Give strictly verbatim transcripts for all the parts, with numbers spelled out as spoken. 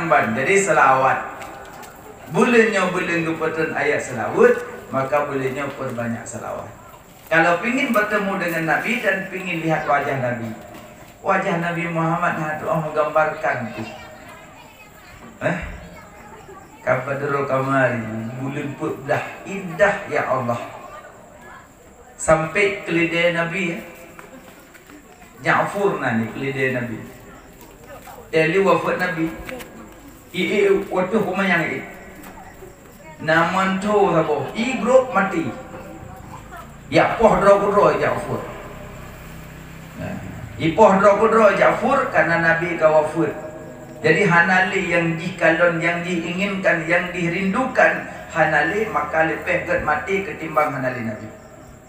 Ban, jadi seulaweuet. Buleuen nyoe buleuen geupeutrön ayat seulaweuet, maka buleuen nyoe peurbanyak seulaweuet. Kalau pingin bertemu dengan Nabi dan pingin lihat wajah Nabi, wajah Nabi Muhammad hana tu'oh meugambarkan pih. Eh? Ka badrul qamari, buleuen peuet blah, indah ya Allah. Sampai keulidée Nabi, ya. Ja'fur na nyan keulidée Nabi. Dari wafeuet Nabi. I, i, watée peumanyang i. Na mantong saboh, i grob maté. Jak poh droe keudroe Ja'fur. Nah, i poh droe keudroe Ja'fur karena Nabi ka wafeuet. Jadi hana lé nyang jih kalon, nyang jih inginkan, nyang jih rindukan, hana lé, maka leupeh gét maté ketimbang hana lé Nabi.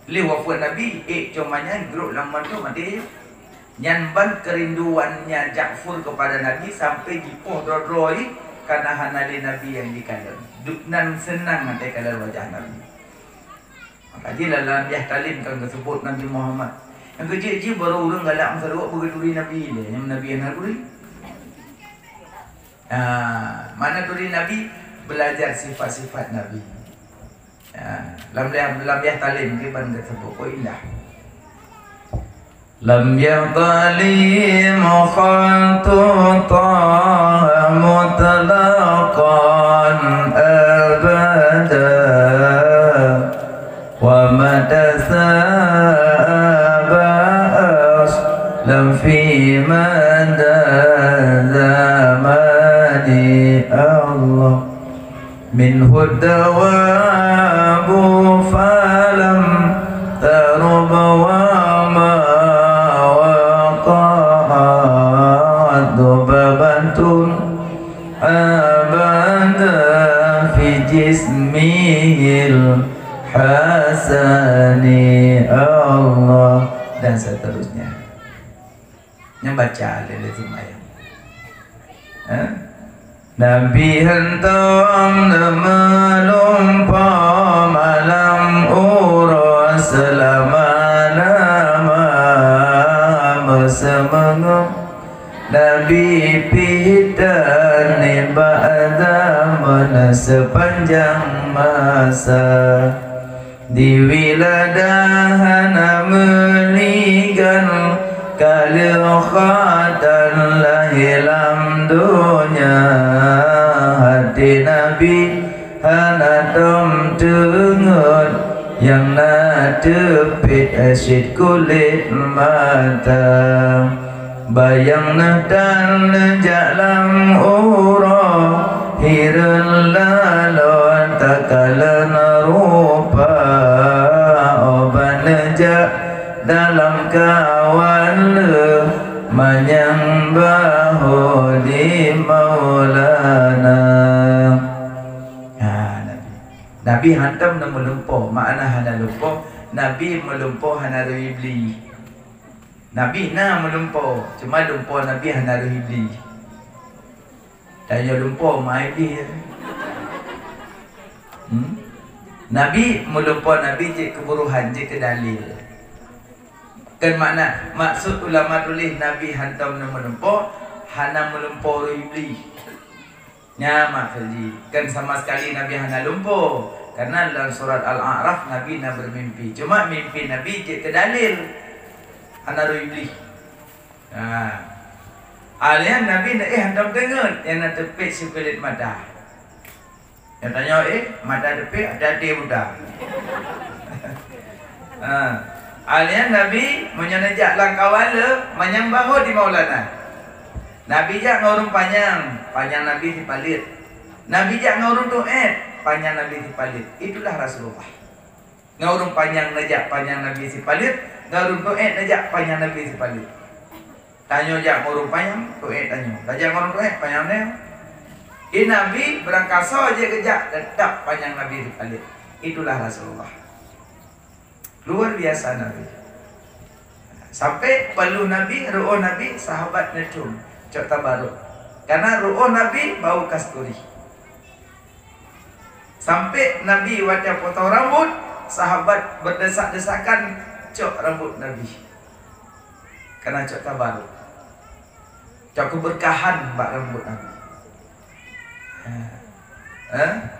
Lheueh wafeuet Nabi, ék cuma nyan grob lam mantong maté. Nyan ban kerinduannya Ja'fur kepada Nabi sampai jipoh droe-droe jih, karena hana lé Nabi nyang jikalon. Duek nan seunang até kalon wajah Nabi. Maka jih lam Yahtalin kan geuseubut Nabi Muhammad. Nyang keujeuet jih barô ureuëng galak meusaluwak beugeuh turi Nabi lé, nyang Nabi hana turi. Nah, mana turi Nabi? Belajar sifat-sifat Nabi. Ya, lam, lam, lam Yahtalin kiban geuteupeu, oh, indah. Lam Yahtalin khaltu Taha mutlaqan abada, wa mata saba aslam fi mada zamani Allah. Minhu dawabu falam tarub wa ma waqa'at dubabatun abada fi jismihil hasani Allah, dan seterusnya. Nyan baca lé, lé seumayang. Eh? Nabi hantom neumeulumpoe malam uroe seulama-lama meuseumeungeue. Nabi pih dan nibak zaman seupanjang masa. Di wiladah hana meuligan, ka lheueh khatan lahé lam donya. Até Nabi hana tom teungeut, nyang na teupet cit kulét mata. Bayang neuh tan neujak lam uroe, hireuen lalôn takalon rupa. Oh ban neujak dalam kawan lheueh manyang bahô di Maulana. Ha, Nabi. Nabi hantom neumeulumpoe, makna hana lumpoe, Nabi meulumpoe hana rhoi bli. Nabi na meulumpoe, cuma lumpoe Nabi hana rhoi bli. Tanyoe lumpoe meuhai bli. Hmm? Nabi meulumpoe Nabi jeuet keu buruhan, jeuet keu dalil. Kan makna, maksud ulama tuléh Nabi hantom neumeulumpoe, hana meulumpoe rhoi bli. Nyan maksud jih, kan sama sekali Nabi hana lumpoe. Karena dalam surat Al-A'raf Nabi na bermimpi. Cuma mimpi Nabi jeuet keu dalil. Hana rhoi bli. Ha. Alèh nyan Nabi na, eh, hantom teungeut, nyang na teupet sikulét mata. Nyang tanyoe, eh, mata teupet, até-até buta. Ha. Alèh nyan Nabi, meunyoe neujak lam kawan le, manyang bahô di Maulana. Nabi jak ngon ureuëng panyang, panyang Nabi sipaleuet. Nabi jak ngon ureuëng tuét, panyang Nabi sipaleuet. Itulah Rasulullah. Ngon ureuëng panyang neujak panyang Nabi sipaleuet, ngon ureuëng tuét neujak panyang Nabi sipaleuet. Tanyoe jak ngon ureuëng panyang, tuét tanyoe. Tajak ngon ureuëng tuét, panyang nyoe. Di Nabi beurangkasoe jih geujak, teutap panyang Nabi sipaleuet. Itulah Rasulullah. Luar biasa Nabi. Sampai paluh Nabi, ru'oh Nabi, sahabat neucom, cok tabaruk. Karena ru'oh Nabi bau kasturi. Sampai Nabi watée potong rambut, sahabat berdesak-desakan cok rambut Nabi. Karena cok tabaruk. Cok keberkahan bak rambut Nabi. Eh?